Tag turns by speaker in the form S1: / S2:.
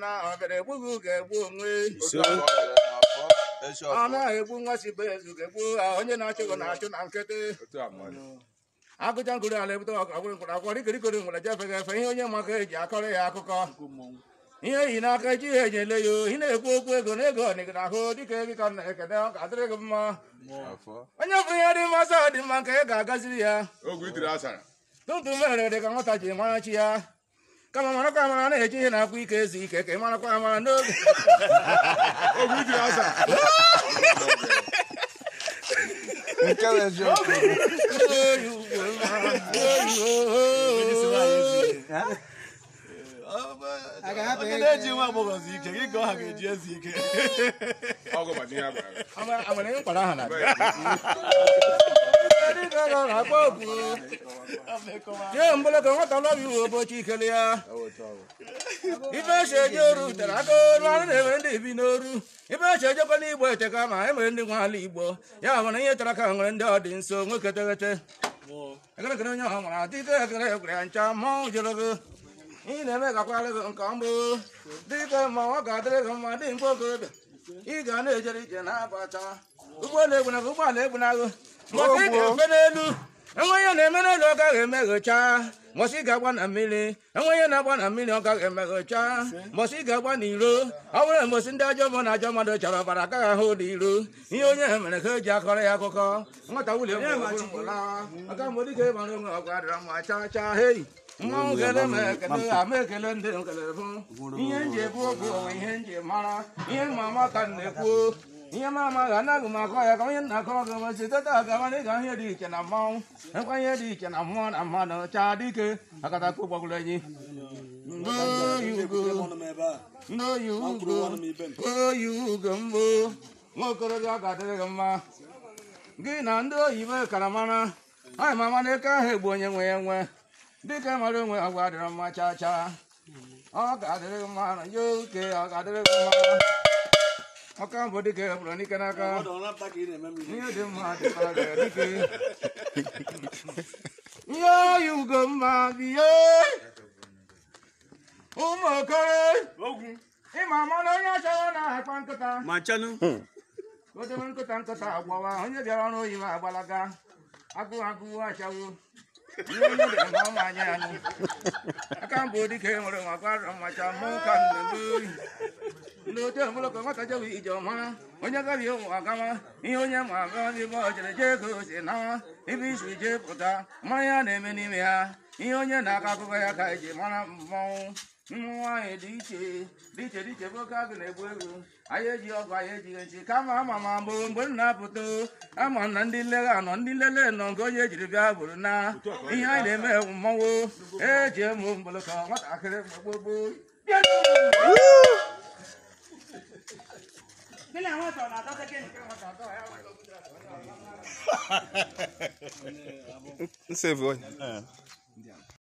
S1: na ọ bịara egbughị ga-egbu onwe. Ọ naghị egbu nwa si be ezu ga-egbu onye na-achụghị na-achụ na nkịtị. Agụcha ngụrụ ala ebute ọkụ ọbụrụ mkpụrụ akwụkwọ rikirikori nwere jefeghị efe ihe onye maka eji akọrọ ya akụkọ. Ihe yi n'aka eji ihe enyele ya ohi na-ekwu okwu ego na ego ọnịgị ahụ dịka ego ka na-ekene ọ ga-adịrị gị mma. Onye bụ ihe dị mma sọ dị mma nke ya ga-agaziri ya. Tutu mere dị ka nwata ji mara chi ya. Kama marakwa amara na-eji ihe na-akwụ ike ezu ike ka ị marakwa amara n'oge.
S2: Nke bụ eziokwu.
S3: Onye na-eji nwa agbọghọ zi ike, gị ka ọ ha ga-eji ezi ike.
S1: Jee mgbeleke nwata lọbi iwu ụbọchị ikele ya. Ife eche eje oru tere aka oru arụ na-emere ndị bi n'oru. Ife eche ejekwa n'Igbo eteka ma emere ndị nwe ala Igbo. Ya nwere ihe tara aka nwere ndị ọ dị nso nwoke teghete. Ekele kele onye ọha nwere adịke ekele ekwere ya ncha mmọnwụ jere gị. Ihe na-eme gakwara gị nke ọma dịka mma ọ ga-adịrị gị mma dị mgbe okorobịa. Ị ga na-ejere ije na-abata. Ụgbọala egbunaghị ụgbọala egbunaghị. Mbọsị ị ga-efe n'elu. Enwe ihe na-eme n'elu ọ gaghị emeghecha. Mbọsị ị ga-agba na mmiri. Enwe ihe na-agba na mmiri ọ gaghị emeghecha. Mbọsị ị ga-agba n'iro. Ọ bụrụ mbọsị ndị ajọ mmụọ na ajọ mmadụ chọrọ ọbara agaghị ahụ ụdị iro. Ihe onye mere ka eji akọrọ ya akụkọ. Nwata wulie aka mgbe dike ịgbara onwe ọgụ adịrọ mma chaa chaa hei. Mmanwụ kele m ekele ama ekele ndị m kelere bụ ihe nji ebu okwu onwe ihe nji mara ihe mma ama ka m na-ekwu ihe m amaghị anaghị m akọ ya ka onye nna akọrọ gị masị teta agaba na ịga ihe dị iche na mmanwụ ekwa ihe dị iche na mmụọ na mmadụ chaa dike akatakpo gbagoro enyi ndị oyi ugo oyi ugo mbụ nwa okorobịa ọ ga-adịrị gị mma gị na ndị oyibo kara mara anyị ma ama na eke ahụ egbu onye nwe ya nwe dịka mara onwe agwa adịrọ mma chaa chaa ọ ga-adịrị gị mma na ya oke ọ ga-adịrị gị mma ọka mbụ dike bụrụ n'ike n'aka ihe dị mma dịkwara gị dike ihe oyi ugo mma biye ụmụ okoro ịma ama na onye achọrọ na-akpa nkịta odebe nkịta nkịta agbawa onye bịara ọrụ oyi ma agbalaga agụ agụ achawo aka mbụ dike nwere nwa gwara macha mụ ka nne ndị oche mụlọkọ nwata jewe ije ọma onye gabi ụmụ agama ihe onye ma aga n'ebe ọ jere jee ka o si na ebe isi jee pụta mara ya na-eme n'ime ya ihe onye na-akọ akụkọ ya ka eji mara mmọnwụ mmụọ anyị dị iche dị iche dị iche bụ oke agụ na-egbu egwu anyị eji ọgụ anyị ejighị nchi kama ama ma mbụ mgbe m na-apụta ama na ndị nlegha nọ ndị nlele nọ nke onye ejiri bịa bụrụ na ihe anyị na-eme mmọnwụ eji emu mgbọlọkọ nwatakịrị mgbe gboo.
S2: Nsevụ.